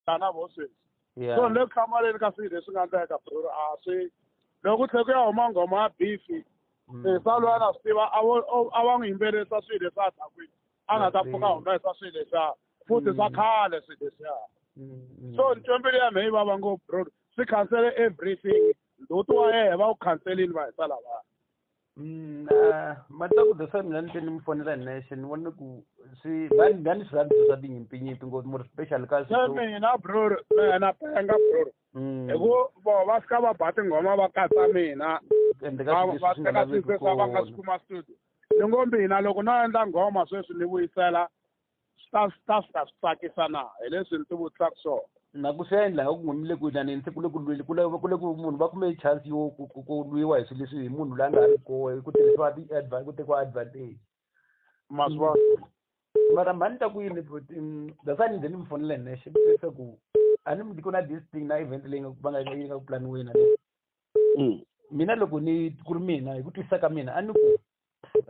Na vo sweswi. So ni le ku hlamaleni ka swilo leswi nga endleka, bro. A swi loko ku tlhela ku ya huma nghoma ya beef, sa loyi a na swi tiva a vo a va n'wi yimbelerisa swilo leswi a dakwini, a nga ta pfuka humesa swilo leswiya futhi swa khale swilo leswiya. So ni twe mbilu ya mehe yi vava ngopfu, bro. Swi khansele everything, ndzhuti wa yehe va wu khanselini va hisa lavaya. Mataku that's why mina ni tlhe ni mi fonela hi nexe, ni vone ku swi va ni swi rhandzi swa tinyimpinyimpi ngopfu, more special ka se mina, bro, mina penga, bro, hi ku vo va fika va ba tinghoma va katsa mina, va teka swilo leswi va nga swi kuma studio. Ni ngo mina loko no endla nghoma sweswi ni vuyisela, swi ta swi tsakisa na? Hi leswi ni ti vutisaka swona. Na ku swi endla ku mi le ku inaneni, se ku le ku lweli, ku le ku munhu va kume chance yo ku lwiwa hi swilo leswi hi munhu loyi a nga ri koho, ku tirhisiwa ti ku tekiwa advantage. Ma swi vona. Mara mhani ta ku yini, that's why ni ze ni mi fonela hi nexe ku ku a ni ku na this thing na event leyi nga va nga yi nga ku planiweni. Mina loko ni ku ri mina, hi ku twisisa ka mina, a ni ku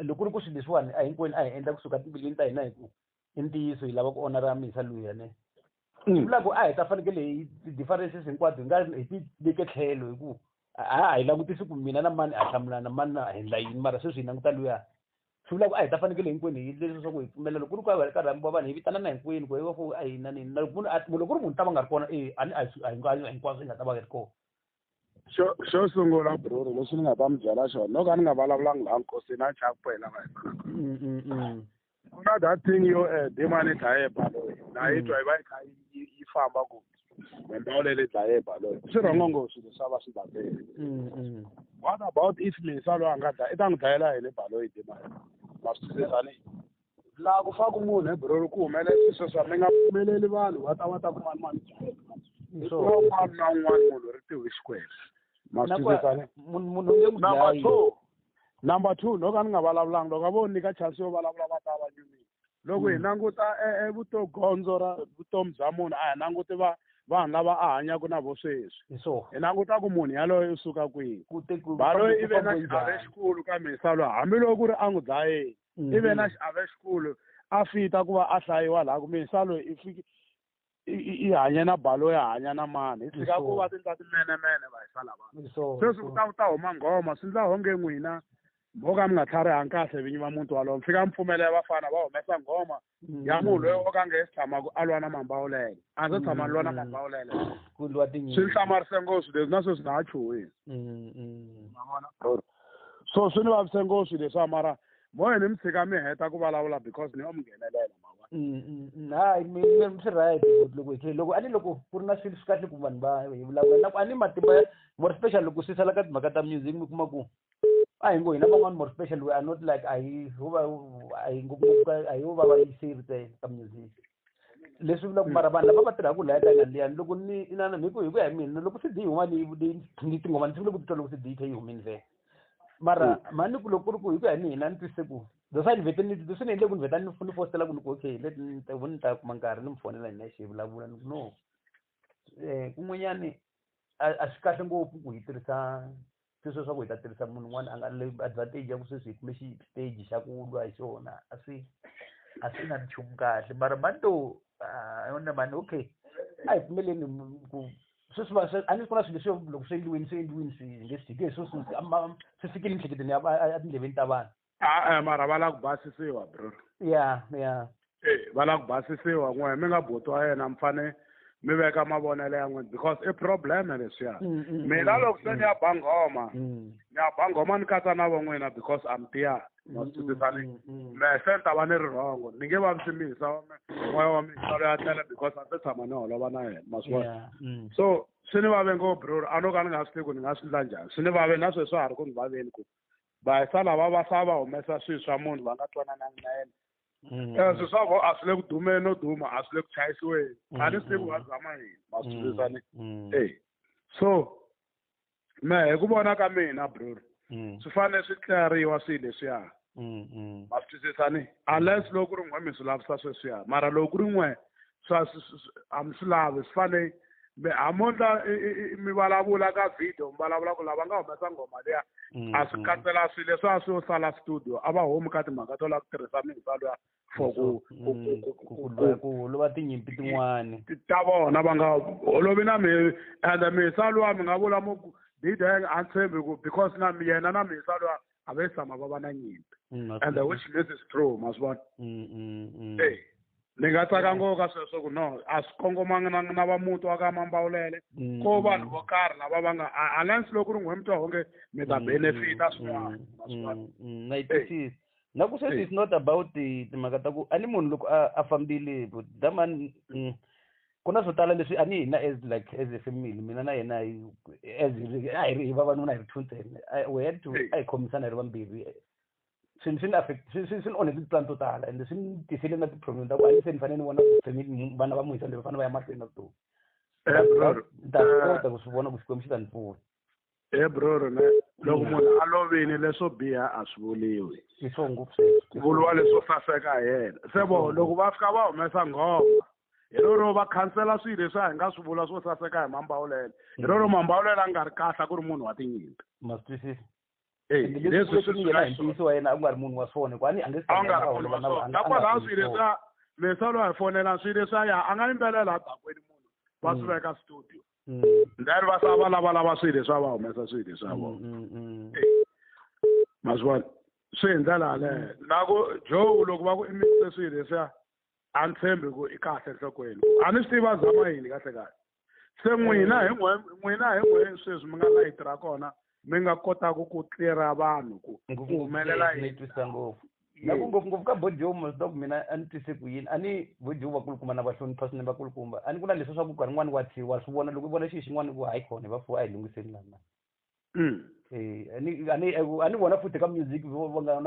loko ku ri ku swilo leswiwani a hinkwenu a hi endla kusuka timbilwini ta hina, hi ku i ntiyiso hi lava ku honora misa luya ne, swi vula ku a hi ta fanekele hi ti-differences hinkwato hi nga hi ti veke tlhelo, hi ku a hi langutisi ku mina na mani a hlamulana mani na endla yini, mara sweswi hi languta luya. Swi vula ku a hi ta fanekele hinkwenu hi leswi swa ku hi pfumela loko ku ri ku a ka rhambiwa vanhu, hi vitanana hinkwenu ku hi va ku a hi nanini na loko munhu loko ku ri munhu ta va nga ri kona, e a ni a hi hinkwaswo yi nga ta va yi ri kona. Xo sungula, bro, lexi ni nga ta mi byela xona, no ka ni nga vulavulangi laha nkosini, a chava ku pela va ku na that thing yo Demani dlaye Baloyi, na yi twa yi va yi kha yi famba ku Mbawulele dlaye Baloyi. Swi rhongo ngopfu swilo swa va swi datele. What about if Misa loyi a nga dlaya i ta n'wi dlayela yini Baloyi Demani? Ma swi twisisa ni laha ku faku munhu ebro, ku humelela sweswo, mi nga pfumeleli vanhu va ta va ta ku mani mani dlaye hikuva un'wana na un'wana munhu ri tivi Xikwembu. Ma swi twisisa ni? Munhu nge n'wi Number dlayi. two, number two, loko a ni nga vulavulanga, loko a vo nyika chance yo vulavula, va ta va nyumile. Loko hi languta gondzo ra vutomi bya munhu, a hi languti va vanhu lava a hanyaka na vo sweswi. Hi swona. Hi languta ku munhu yaloye u suka kwihi. Ku te ku Baloyi i ve na fambe xiave njhani. xikulu ka Misa loyi, hambiloko ku ri a n'wi dlayeni, i ve na xiave xikulu, a fita ku va a hlayiwa laha ku Misa loyi i fiki i hanya na Baloyi, a hanya na mani, hi tshika ku va tindla timenemene va hisa lava. Hi swona. Sweswi ku ta ku ta huma nghoma, swi ndla onge n'wina mo ka mi nga tlharihangi kahle, vinyi va muti walowo, mi fika mi pfumelela vafana va humesa nghoma ya munhu loyi o ka nge se tshamaka a lwa na Mambawulele, a ndzi tshama ni lwa na Mambawulele. Ku lwa tinyimpi. Swi hlamarise ngopfu leswi, na sweswi na ha chuhile. Ma vona, so swi ni vavise ngopfu leswiya, mara mo ni mi tshika mi heta ku vulavula because ni yo mi nghenelela, ma vona. Hayi, mi swi right loko hi loko a ni loko ku ri na swilo swi kahle ku vanhu va hi vulavula na ku a ni matimba ya more special loko swi sala ka timhaka ta music, mi kuma ku a hi ngo hina van'wani, more special we are not like, a hi ho va a hi ngopfungopfu a hi ho va vayiseri ntsena ka music. Leswi vulaka mara vanhu lava va tirhaka laya ka liyani, loko ni inana hi ku ya hi mina, loko CD yi huma ni tinghoma ni sungule ku titwa loko CD yi kha yi humile vhele, mara mhani ku loko ku ri ku hi ku ya hi mina ni twisise ku that's why ni vhete ni leswi ni endle ku ni vheta ni fositela ku ni ku okay, let ni ta ni ta kuma nkarhi ni mi fonela hi nexe hi vulavula. Ni ku no, kun'wanyani a swi kahle ngopfu ku hi tirhisa sweswo swa ku hi ta tirhisa munhu un'wana a nga le advantage ya ku sweswi hi kume xi stage xa ku lwa hi xona, a swi na nchumu kahle. Mara mani to yona mani, okay, a hi pfumeleni ku sweswi va a ni ku na swilo leswi loko swi endliwini, swi endliwini, swi nge swi nge swi susi, swi fikile emiehleketweni ya etindleveni ta vanhu. A mara va lava ku basisiwa, bro. E va lava ku basisiwa. N'we mi nga buti wa yena, mi fane mi veka mavonelo ya n'wina because i problem leswiya. Mina loko se ni ya ba nghoma, ni ya ba nghoma ni katsa na vo n'wina because am tiyani, ma swi twisisa ni? Me se ni ta va ni ri wrong, ni nge vavisi Misa moya wa Misa loyi a tlela because a se tshama ni holova na yena, ma swi vona? So swi ni vave ngopfu, bro. A no ka ni nga swi tivi ku ni nga swi endla njhani. Swi ni vave na sweswi swa ha ri ku ni vaveni ku va hisa lava va sava va humesa swilo swa munhu va nga twananangi na yena. Swilo swa vo a swi le ku dumeni no duma, a swi le ku chayisiweni, a ni swi tivi ku va zama yini, ma swi twisisa ni? E so me hi ku vona ka mina, bro, swi fanele swi tleriwa swilo leswiya, ma swi twisisa ni? Unless loko ku ri n'we mi swi lavisa sweswiya, mara loko ku ri n'we swa a mi swi lavi, swi fane Hamuntlha mi vulavula ka video mi vulavula ku lava nga humesa nghoma liya a swi katsela swilo leswi a swi yo sala studio a va humi ka timhaka to lava ku tirhisa mihisa luya for ku ku holova tinyimpi tin'wani ta vona va nga holovi na ende mihisa luya mi nga vula mu DJ a tshembi ku because na yena na mihisa luya a va tshama va va na nyimpi and which means is true ma swi vona. Ni nga tsaka ngopfu ka sweswo ku no a swi kongomanga na va muti wa ka Mambawulele ko vanhu vo karhi lava va nga alliance loko ri n'we mi twa onge mi ta benefita swin'wana. Na yi twisisa na ku sweswi it's not about timhaka ta ku a ni munhu loko a fambile damani ku na swo tala leswi a ni hina as like as a family mina na yena as a hi ri vavanuna hi ri two ntsena we had to a hi khomisana hi ri vambirhi. Swi affect swi onhe ti-plan to tala ende swi ni tisele na ti-problem ta ku a ni se ni fanele ni vona family vana va muhisa leyi va fanele va ya mahlweni na vutomi. Ni ta swi kota ku swi vona ku Xikwembu xi ta ni pfuna. Bro ne loko munhu a lovile leswo biha a swi vuriwi. I swo ngopfu sweswo. Ku vuriwa leswo saseka hi yena. Se vo loko va fika va humesa nghoma hi rero va khansela swilo leswi a hi nga swi vula swo saseka hi Mambawulele. Hi rero Mambawulele a nga ri kahle a ku ri munhu wa tinyimpi. Ma swi twisisa. Leswi swi yena hi ntiyiso wa yena a ku nga ri munhu wa swona hikuva a ni a nge a nga ri munhu wa swona. Na kwalaho swilo leswiya Mihisa loyi a hi fonela swilo leswiya ya a nga yimbelela edakweni munhu va swi veka studio. Then va sala va lavalava swilo leswiya va humesa swilo leswiya vona. Ma swi vona swi hi ndlela yaleyo. Na ku Joe loko va ku i mixe swilo leswiya a ni tshembi ku i kahle enhlokweni. A ni swi tivi va zama yini kahle kahle. Se n'wina hi n'we sweswi mi nga layiti ra kona mi nga kotaku ku clear-a vanhu ku humelela yini. Ni twisisa ngopfu. Na ku ngopfungopfu ka Bojo mos dog mina a ni twise ku yini a ni Bojo vakulukumba na va hlonipha swinene vakulukumba a ni ku na leswi swa ku nkarhi wun'wani wa wa swi vona loko u vona xilo xin'wana ku hayi khona va fuwa a hi lunghiseni lana. A ni vona futhi ka music va nga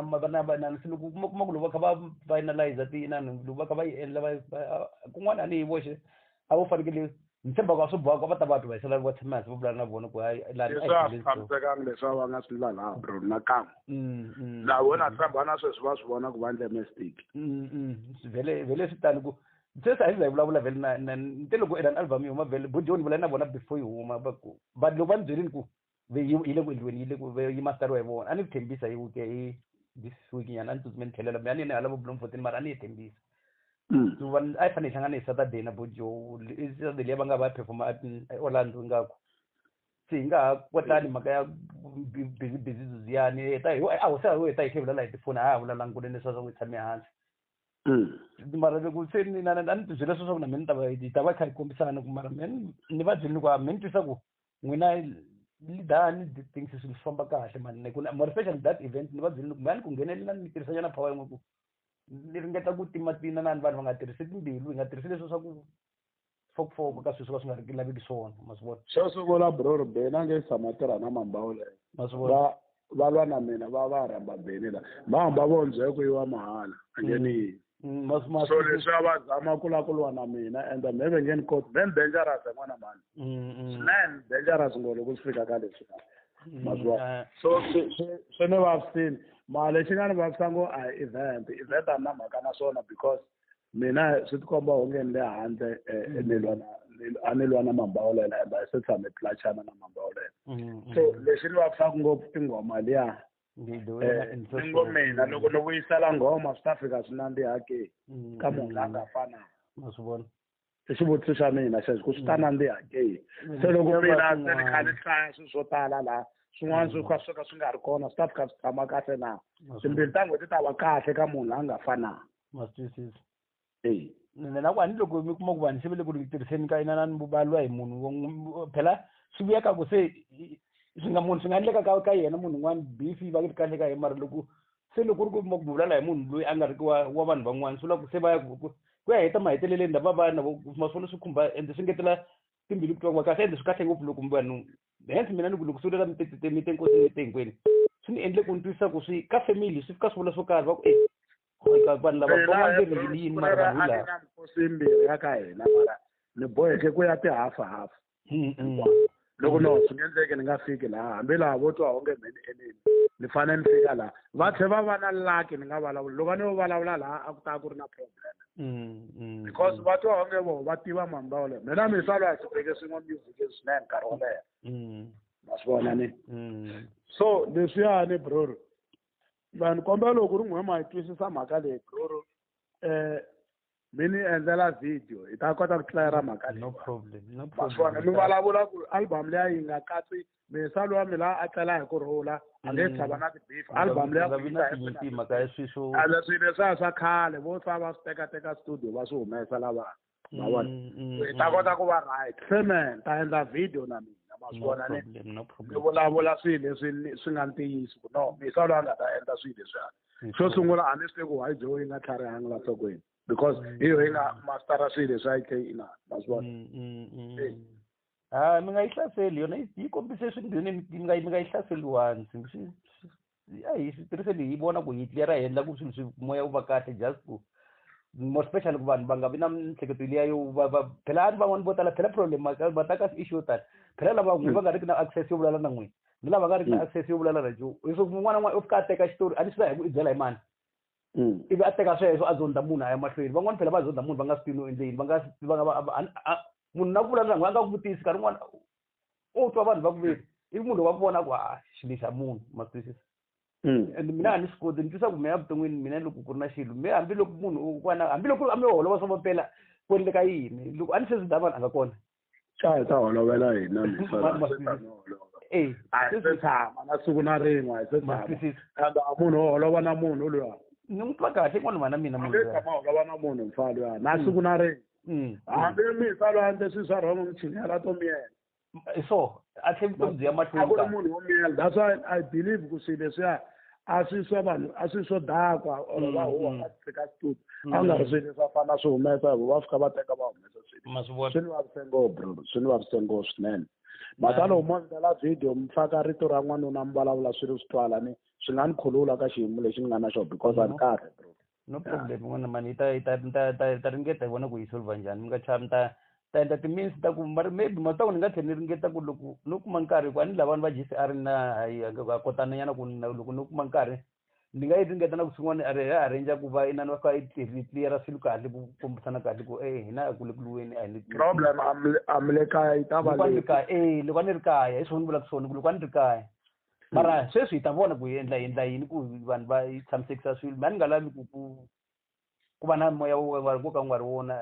na se loko kuma ku loko va kha va finalize ti inani loko va kha va yi endla va kun'wana a ni yi voxe a vo fanekele ni tshemba ku a swi boha ku va ta va twa va tshama hansi va vulavula na vona ku hayi laha leswi a swi tshamisekanga leswi a va nga swi la laha bro nakan'we. Laha vona tshemba na sweswi va swi vona ku va endle mistake. Vhele vhele swi tani ku sweswi a hi za hi vulavula vhele na nte loko ena album yi huma vhele Bojo ni vula na vona before yi huma va ku but loko va ni byerini ku yi le ku endliweni yi le ku yi masteriwa hi vona a ni tshembisa hi week hi this week nyana a ni tsutsumeni tlhelela me a ni yena hala vo Bloemfontein mara a ni yi tshembisa. So va a hi fanele hi hlangana hi Saturday na Bojo Saturday liya va nga va performa Orlando ingaku se hi nga ha kotani mhaka ya busy busy zuziyani heta hi a ho se ho heta hi tlhe vulavula hi tifoni a ha vulavulanga kunene leswi swa ku hi tshame hansi. Mara loko se ni na a ni ti byela sweswo na mina ni ta va hi ta va kha hi kombisana ku mara mina ni va byelini ku me ni twisa ku n'wina lidani things swi famba kahle mani ku more especially that event ni va byelini ku mani ku nghenelela ni tirhisa nyana power yin'we ku ni ringeta ku timatina na vanhu va nga tirhisi timbilu hi nga tirhisi leswi swa ku fokofoko ka swilo swo ka swi nga ri laveki swona ma swi vona. Xo sungula bro Beni a nge tshama tirha na Mambawulele. Ma swi vona. Va lwa na mina va va rhamba Beni la va hamba vondzwe ku yiwa mahala a nge ni yi. So leswi a va zama ku lava ku lwa na mina and maybe nge ni koti then dangerous n'wana mani. Swinene dangerous ngopfu loko swi fika ka leswi. Ma swi vona. So swi ni vavisile. Mara lexi nga ni vavisa ngo a hi event a ni na mhaka na swona because mina swi tikomba onge ni le handle ni lwa na a ni lwa na Mambawulele and a se tshame tlachana na Mambawulele. So lexi ni vavisaka ngopfu i nghoma liya. Ni ngo mina loko ni vuyisela nghoma swi ta fika swi nandziha ke ka munhu la nga fana. Ma swi vona. I xivutiso xa mina xexo ku swi ta nandziha ke. Se loko mina se ni kha ni hlaya swilo swo tala laha swin'wana swi kha swo ka swi nga ri kona swi ta fika swi tshama kahle na. Timbilu ta n'we ti ta va kahle ka munhu la nga fana. Ma swi twisisa. Na ku a ni loko mi kuma ku vanhu se va le ku ri tirhiseni ka inana va lwa hi munhu phela swi vuya ka ku se swi nga munhu swi nga endleka ka yena munhu un'wana beef yi va yi ri kahle ka yena mara loko se loko ku ri ku mi vulavula hi munhu loyi a nga ri ki wa vanhu van'wana swi vula ku se va ya ku ya heta maheteleleni lava vana ma swi vona swi khumba ende swi ngetela timbilu ku twa ku va kahle ende swi kahle ngopfu loko vanhu hence mina ni ku loko swi lela mi te nkosini mi te hinkwenu swi ni endle ku ni twisisa ku swi ka family swi fika swi vula swo karhi va ku vanhu lava va nga ri yini mara vanhu lava na mikosi yimbirhi ya ka hina mara ni boheke ku ya ti-half half. Loko no swi nga endleki ni nga fiki laha hambi laha vo twa onge me ni eneni ni fanele ni fika laha va tlhela va va na lucky ni nga vulavula loko a ni yo vulavula laha a ku ta ku ri na problem. Because va twa onge vo va tiva mhamba leyo. Mina Misa loyi a hi teke swin'we music swinene nkarhi wo leha. Ma swi vona ni? So leswiyani bro, vanhu kombela loko ri n'we ma yi twisisa mhaka leyi bro, mi ni endlela video hi ta kota ku tlayela mhaka leyi. No problem, no Ma swi vona problem. mi vulavula ku album liya yi nga katsi Misa luya mi la a tlela hi ku rhula a nge tshama na ti-beef. Album liya nga vi na tinyimpi mhaka ya sweswo. A leswi leswiya swa khale vo fa va swi tekateka studio va swi humesa lava. Ma vona? Hi ta kota ku va right. Se man ta endla video na mina ma swi No vona ni? problem, no Ni problem. vulavula swilo leswi swi nga ntiyiso ku no Misa loyi a nga ta endla swilo leswiya. Xo sungula a ni swi tivi ku why Joe yi nga tlharihangi la nhlokweni because hi yo yi nga mastera swilo leswi a yi tlhe yi inana ma swi vona? Ah, mi nga yi hlaseli yona yi kombise swindlwini mi nga yi hlaseli once. A hi swi tirhiseni hi vona ku hi clear hi endla ku swilo swi moya wu va kahle just ku more special ku vanhu va nga vi na miehleketo liya yo va va phela a ni van'wani vo tala phela problem va ta ka issue yo tala phela lava n'wi va nga ri ki na access yo vulavula na n'wina ni lava nga ri ki na access yo vulavula na Joe. Leswi un'wana na un'wana u fika a teka xitori a ni swi la hi ku i byela hi mani. Ivi a teka sweswo a zonda munhu a ya mahlweni. Van'wani phela va zonda munhu va nga swi tivi no endle yini, va nga swi va nga va munhu na ku vulavula na n'wina a nga ku vutisi nkarhi wun'wana u twa vanhu va ku veni ivi munhu wa ku vona ku a xilo xa munhu ma swi twisisa. And mina a ni swi koti ni twisa ku mina evuton'wini mina loko ku ri na xilo me hambiloko munhu un'wana hambiloko a mi holova swa mampela ku endleka yini loko a ni se swi vanhu a nga kona. Xa hi ta holovela hina Misa. A hi se tshama na siku na rin'we a hi se tshama. Kambe a munhu wo holova na munhu luya. Ni n'wi twa kahle n'wana wa mina munhu luya. Tshama holova na munhu mfana luya na siku na rin'we. Hambi Misa loyi a endle swilo swa wrong michini to miyela. So a tlhe vutomi byi ya mahlweni. A ku ri munhu wo miyela. That's why I believe ku swilo leswiya a swi swa vanhu a swi swo dakwa or va huwa ka fika studio. A nga ri swilo leswi va fanele swi humesa hi va fika va teka va humesa swilo. Swi ni vavise ngopfu bro, swi ni vavise ngopfu swinene. Mhaka loko mo endlela video mi faka rito ra n'wanuna mi vulavula swilo swi twala ni swi nga ni khulula ka xiyimo lexi ni nga na xona because a ni kahle bro. No problem n'wana mani hi ta ringeta hi vona ku yi solve njhani mi nga chavi ta endla ti-means ta ku mara maybe ma ta ku ni nga tlhela ni ringeta ku loko no kuma nkarhi ku a ni lava vanhu va GCR na a kotana nyana ku loko no kuma nkarhi ni nga yi ringeta na ku swin'wana a ri arrange ku va inani va fika yi clear swilo kahle ku kombisana kahle ku hina a ku le ku lweni a hi problem a mi le kaya yi ta va le kaya loko a ni ri kaya hi swona ni vulaka swona ku loko a ni ri kaya mara sweswi hi ta vona ku hi endla yini ku vanhu va yi tshamisekisa swilo mina ni nga lavi ku ku va na moya wo ka wu nga ri wona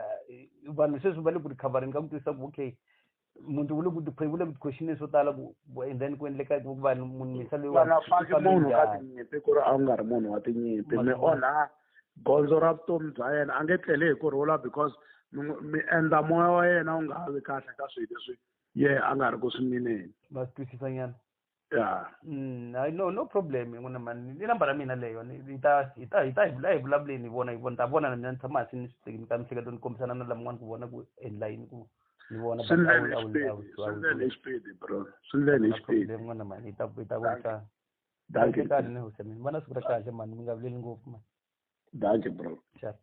vanhu sweswi va le ku recover-eni ka ku twisisa ku okay munhu wu le ku wu le ku ti-question swo tala ku and then ku endleka ku vanhu munhu Misa loyi va nga faki munhu ka tinyimpi ku ri a wu nga ri munhu wa tinyimpi mi onha gondzo ra vutomi bya yena a nge tleli hi ku rhula because mi endla moya wa yena wu nga ha vi kahle ka swilo leswi yehe a nga ri ku swi mineni. Va swi twisisa nyana. Yeah. No problem n'wana mani i nambara ya mina leyo hi ta hi vulavuleni hi vona hi vona ta vona na mina ni tshama hansi ni swi ta mihleketo ni kombisana na laman'wana ku vona ku endla yini ku ni vona swi ndleni hi xipidi bro swi ndleni hi xipidi n'wana mani hi ta vonisana. Dankie kahle ne hosi ya mina vana siku ra kahle mani mi nga vileli ngopfu mani. Dankie bro. Sharp.